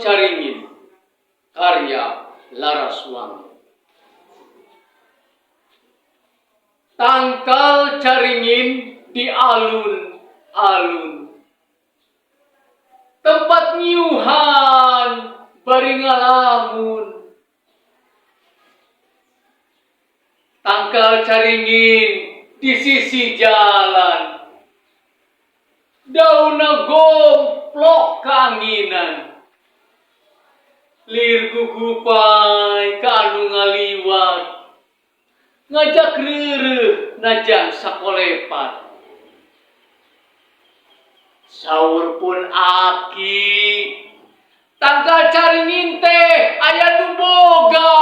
Caringin karya Laraswangi. Tangkal caringin di alun-alun. Tempat ngiuhan bari ngalamun. Tangkal caringin di sisi jalan. Daunna gomplok kaanginan. Lir gugupai ka anu ngaliwat. Ngajak reureuh najan sakolepat. Saur pun aki, tangkal caringin teh aya nu boga.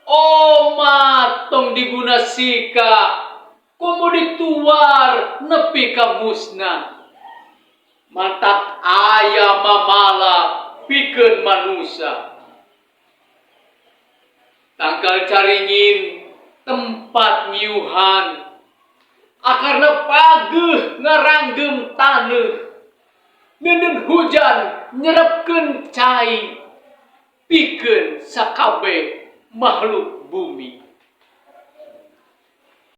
Omat tong diguna sika, komo dituar nepi ka musnah. Matak aya mamala pikeun manusa. Tangkal caringin tempat ngiuhan, akarna pageuh ngaranggem taneuh. Neundeun hujan nyerepkeun cai pikeun sakabeh makhluk bumi.